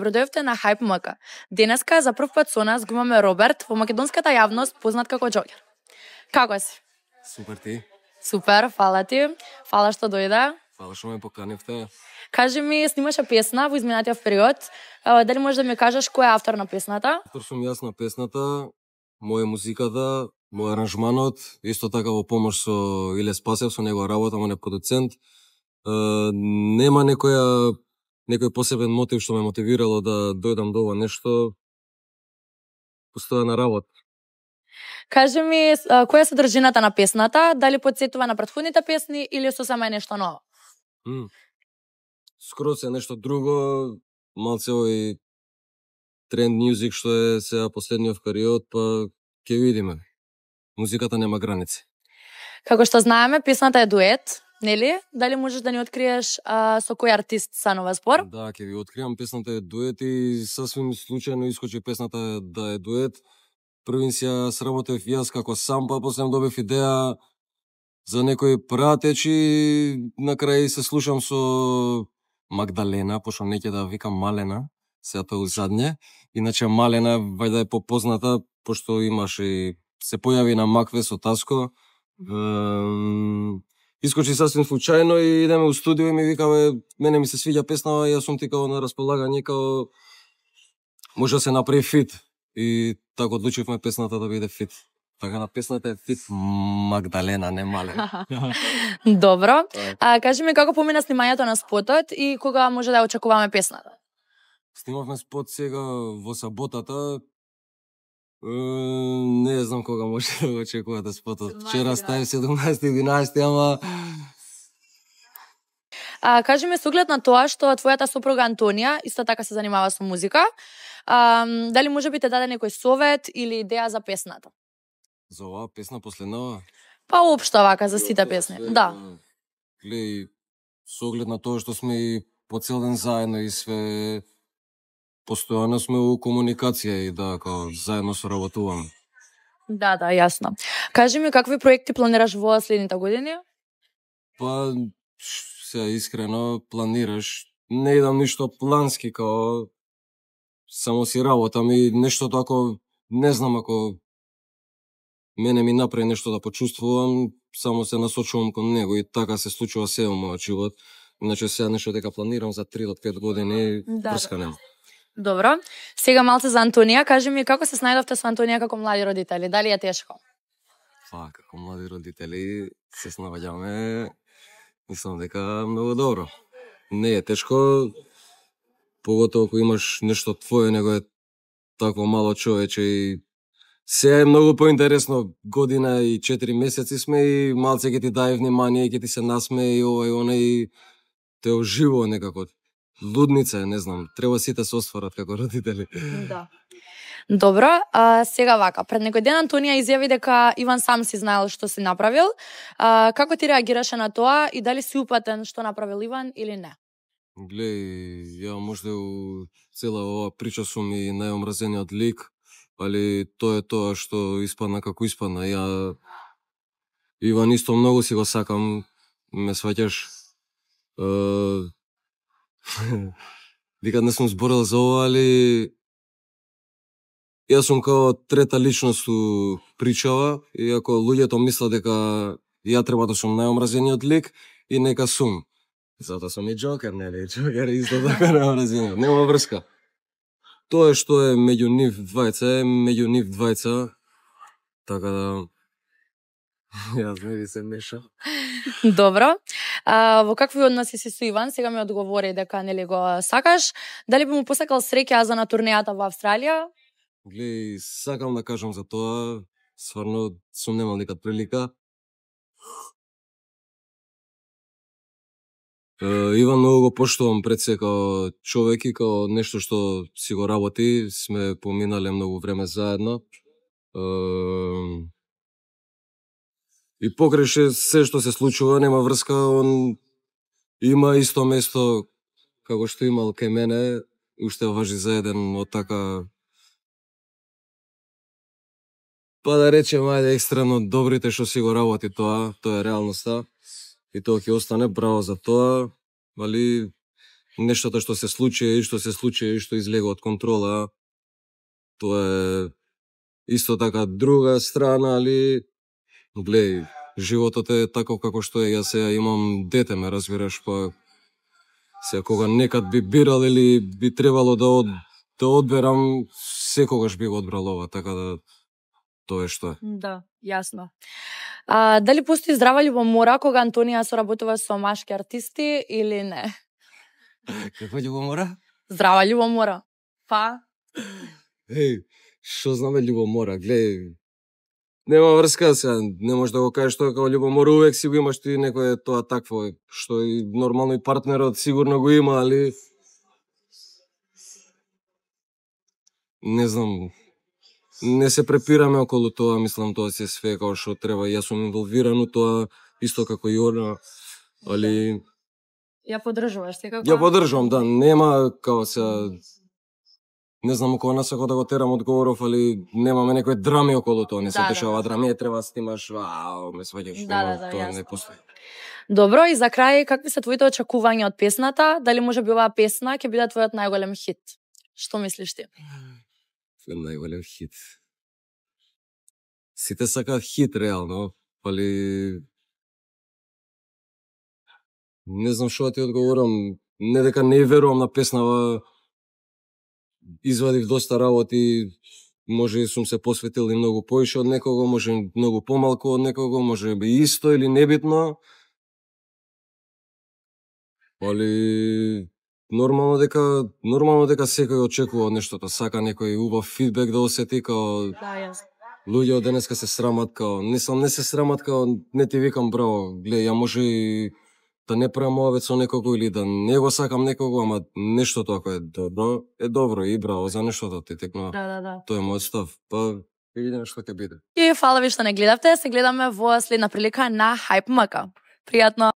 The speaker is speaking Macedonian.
Добродојавте на Hype МК. Денеска за прв пат со нас го имаме Роберт, во македонската јавност познат како Джокер. Како си? Супер ти. Супер, фала ти. Фала што дојде. Фала што ме поканивте. Кажи ми, снимаше песна во изминатиот период. Дали можеш да ми кажеш кој е автор на песната? Автор сум јас на песната, моја музиката, мој аранжманот, исто така во помош со Иле Спасев, со него работам, он е продуцент. Нема некој посебен мотив што ме мотивирало да дојдам до ова нешто. Постојана работа. Кажи ми, која е содржината на песната? Дали потсетува на претходните песни или сосема е нешто ново? Скроз е нешто друго, малце овој тренд мюзик што е сега последниот период, па ќе видиме. Музиката нема граници. Како што знаеме, песната е дует, нели? Дали можеш да ни откриеш со кој артист станува збор? Да, ќе ви откривам, песната е дует и сасвим случајно искочи песната да е дует. Првин си ја сработев јас како сам, па после добив идеја за некој пратеч и на крај се слушам со Магдалена, пошто не ќе да викам Малена, сега тоа задње. Иначе Малена вајда е попозната, пошто имаше и се појави на Макве со Таско. Искочи сасвим случајно и идеме у студио и ми вика, мене ми се свиѓа песнава, јас сум ти као на располагање, као може да се направи фит. И така одлучивме песната да биде фит. Така на песната е фит Магдалена, не Малена. Добро. Кажи ми како помина снимањето на спотот и кога може да очекуваме песната? Снимавме спот сега во саботата. Не знам кога може да го очекувате спотот. Вчера стави 17-11, ама... Кажи ми, со оглед на тоа што твојата сопруга Антонија исто така се занимава со музика, дали може би те даде некој совет или идеја за песната? За оваа песна последнава? Па општо вака за сите песни. Да. Гледај, со оглед на тоа што сме и по цел ден заедно и све постојано сме у комуникација и да, као заедно соработуваме. Да, јасно. Кажи ми, какви проекти планираш во следните години? Па, сега искрено планираш. Не идам ништо плански, као само си работам и нешто тако, не знам ако мене ми направи нешто да почувствувам, само се насочувам кон него и така се случува се во мојот живот. Иначе сега нешто дека планирам за 3 до 5 години, врска нема. Добро. Сега малце за Антонија. Кажи ми, како се снајдовте со Антонија како млади родители? Дали е тешко? Па, како млади родители се снаоѓаме, мислам дека многу добро. Не е тешко, поготово ако имаш нешто твое, него е такво мало човече и сега е многу поинтересно, година и 4 месеци сме и малце ќе ти даде внимание, ќе ти се насмее и ова и она и те оживува некако. Лудница е, не знам, треба сите се осварат како родители. Да. Добро, сега вака, пред некој ден Антонија изјави дека Иван сам си знаел што си направил. Како ти реагираше на тоа и дали си упатен што направил Иван или не? Глеј, ја можда у цела ова прича сум и најомразениот лик, али тоа е тоа што испадна како испадна. Ја Иван исто многу си го сакам, ме сваќаш. Никад не сум зборил за ова, али јас сум као трета личност у причава и ако луѓето мислат дека ја треба да сум најомразениот лик и нека сум. Затоа сум и Джокер, нели? Джокер исто така најомразениот. Нема врска. Тоа што е меѓу нив двајца, така да јас не ви се мешам. Добро. Во какви односи си со Иван? Сега ми одговори дека нели го сакаш. Дали би му посакал среќа за на турнејата во Австралија? Глеј, сакам да кажам за тоа, стварно сум немал никад прилика. Иван многу го поштувам пред се као човек и као нешто што си го работи, сме поминале многу време заедно. И покрај се што се случува, нема врска, он има исто место како што имал кај мене, уште важи за еден од така, па да речем, ајде, екстремно добрите што си го работи тоа е реалноста. И тоа ќе остане, браво за тоа, али нештата што се случи и што излега од контрола, тоа е исто така друга страна, али глеј, животот е таков како што е. Јас сега имам дете, ме разбираш, па сега кога некад би бирал или би требало да одберам, секогаш би го одбрал ова, така да тоа е што е. Да, јасно. Дали постои здрава љубомора кога Антонија соработува со машки артисти или не? Каква љубомора? Здрава љубомора. Па? Што знаме љубомора? Глеј, нема врска сега, не можеш да го кажеш тоа како љубомора, увек си го имаш ти некој тоа такво, што и нормално и партнерот сигурно го има, али не знам, не се препираме околу тоа, мислам тоа се све како што треба. Јас сум инволвиран у тоа, исто како и она, али Ја поддржуваш секако? ја поддржувам, да, нема како сега, не знам кога насако да го терам одговоров, али немаме некои драми околу тоа, не се дешава драми, треба да снимаш, ме сваќаш, тоа не постои. Добро, и за крај, какви се твоите очекувања од песната? Дали може би оваа песна ќе биде твојот најголем хит? Што мислиш ти? Најголем хит. Сите сакаат хит реално, али не знам што да ти одговорам. Не дека не верувам на песнава, извадив доста работи, може и сум се посветил и многу поише од некого, може и многу помалку од некого, може би исто или небитно. Али нормално дека секој очекува од нештото, сака некој убав фидбек да осети, као луѓе од денеска се срамат, као не се срамат, као не ти викам браво, глеј, ја може и да не правам ова со некого или да не го сакам некого, ама нештото ако е добро и браво за нештото ти текнува. Да. Тоа е мојот став. Па ќе видиме што ќе биде. И фала ви што не гледавте, се гледаме во следна прилика на Hype MK. Пријатно.